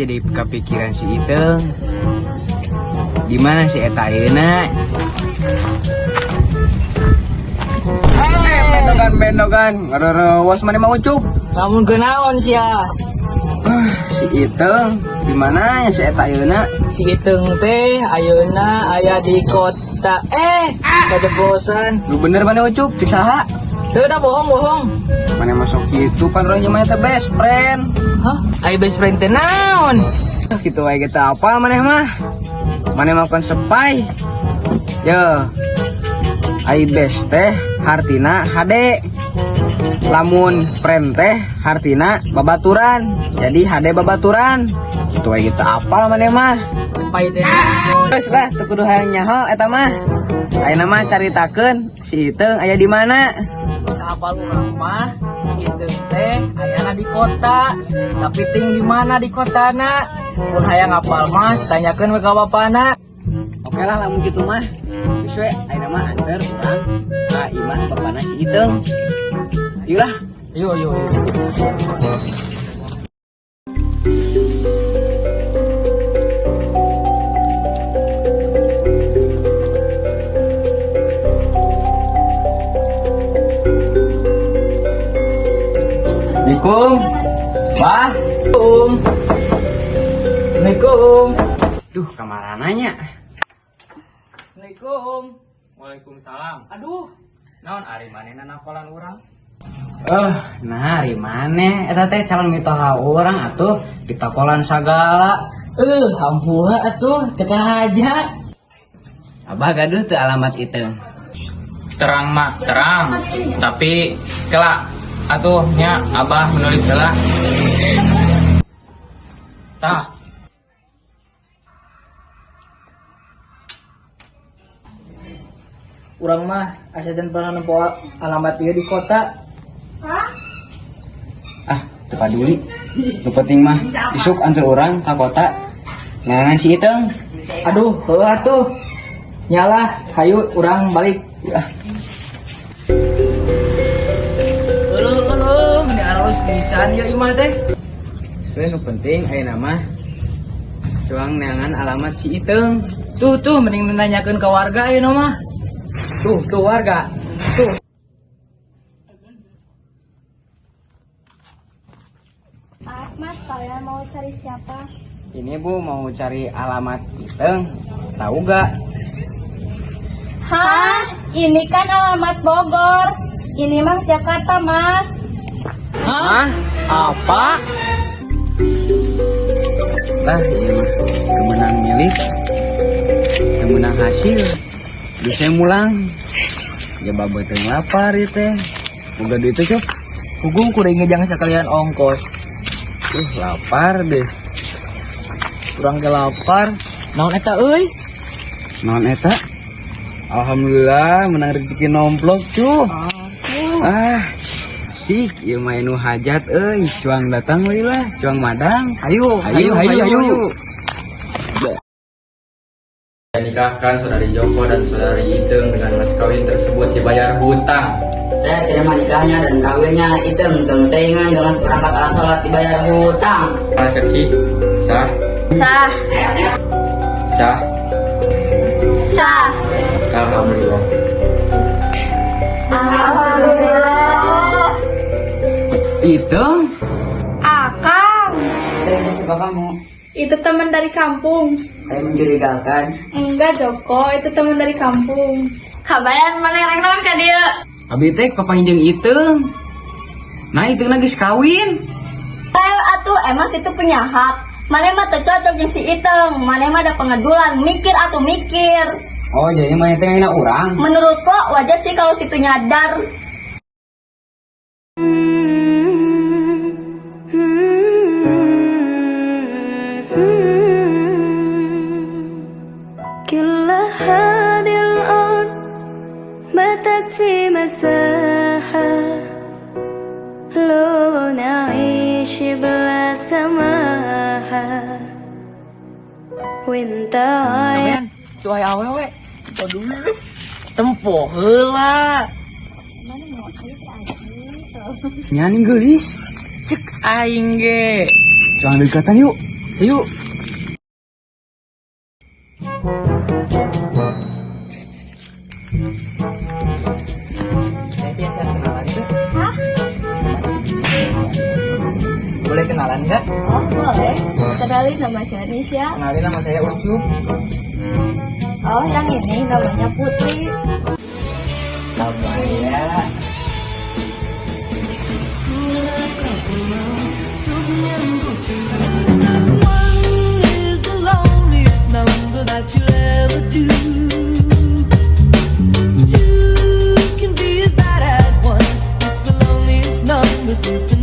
jadi kepikiran si Iteung. Di mana si eta ayeuna? Bendogan bendogan, ngererewas mana mau Ucup? Lamun kenaon sia? Ah, si Iteung, di mana ya si eta ayeuna? Si Iteung teh ayeuna aya di kota. Kejeblosan. Lu bener mana Ucup? Cek saha? Teu da bohong-bohong. Mana masuk gitu pan urang jeung maneh teh best friend. Hah? Ai best friend teh naon? Gitu wae gitu apa maneh mah? Maneh mah kan sepai. Yo. Ai best teh hartina hade. Lamun friend teh hartina babaturan. Jadi hade babaturan. Gitu wae gitu apa maneh mah? Sepai teh naon? Geus lah teu kudu hayang nyaho eta mah. Ayeuna mah caritakeun si Iteung aya di mana? Apal urang mah si Iteung teh ayana di kota. Tapi ting di mana di kotana? Mun hayang apal mah tanyakeun we ka bapana. Oke lah lamun gitu mah. Geus we ayeuna mah anter urang ka imah bapana si Iteung. Ayo lah. Yo yo yo. Assalamualaikum. Bah. Um. Assalamualaikum. Duh, kamarananya. Assalamualaikum. Waalaikumsalam. Aduh, Naon ari manehna nakolan urang? Nah, ari maneh eta teh calon mitoha urang atuh ditakolan sagala. Hampura atuh teu kahaja. Abah gaduh teu alamat Iteung. Terang mah terang, tapi kelak atuh nya abah menulis heula. Tah, Urang mah asa can pernah nempo alamat ieu di kota. Ah, teu paduli. Nu penting mah isuk antar urang ka kota neangan si Iteung. Aduh, heuh atuh. Nyalah, hayu urang balik. Ya. Euleuh euleuh, meni aralus pisan ya imah teh. Soe nu penting ayeuna mah cuang neangan alamat si Iteung. Tuh tuh mending nanyakeun ka warga ayeuna mah. Tuh, tuh warga. Tuh. Maaf mas, kalian mau cari siapa? Ini Bu mau cari alamat Iteung. Tahu gak? Hah? Ini kan alamat Bogor. Ini mah Jakarta, mas. Hah? Apa? Lah, ini mah kemenang milik, kemenang hasil. Duit saya mulang. Ya babeteng lapar ieu teh. Boga duit teh, Cok. Hukum kuring ngejang sekalian ongkos. Lapar deh. Urang ge lapar. Naon eta euy? Naon eta? Alhamdulillah menang rezeki nomplok, cuh. Ah, asik ieu mah nu hajat euy. Cuang datang euy lah, cuang madang. Ayo, Ayo, ayo, ayo. Nikahkan saudari Joko dan saudari Iteung dengan mas kawin tersebut dibayar hutang. Saya terima nikahnya dan kawinnya Iteung tentengan dengan seperangkat alat sholat dibayar hutang. Resepsi sah, Sah. sah, Sah. alhamdulillah. Alhamdulillah. Iteung, Akang. Saya itu siapa kamu? Itu teman dari kampung. Saya mencurigakan. Enggak, Joko. Itu teman dari kampung. Kabayan mana yang naon ka dieu? Abi teh papanggih jeung Iteung. Nah, Iteung geus kawin. Ayo atuh, emang situ punya hak. Maneh mah teu cocok jeung si Iteung. Maneh mah ada pengedulan, mikir atuh mikir. Oh, jadi maneh teh ngahina urang. Menurut lo wajar sih kalau situ nyadar. كل هذه الأرض ما تكفي مساحة لو نعيش بلا سماحة وانت عايش Sampean, tuh aya awewe. Aduh. Tempo heula. Nya ning geulis. Cek aing ge. Cuang dekatan yuk. Yuk. Saya biasa kenalan tuh. Hah? Boleh kenalan nggak? Oh, boleh. Kenalin, nama saya Nisha. Kenalin, nama saya Ucup. Oh, yang ini namanya Putri. Apa ya? One is the loneliest number that you'll ever do. Two can be as bad as one. It's the loneliest number since the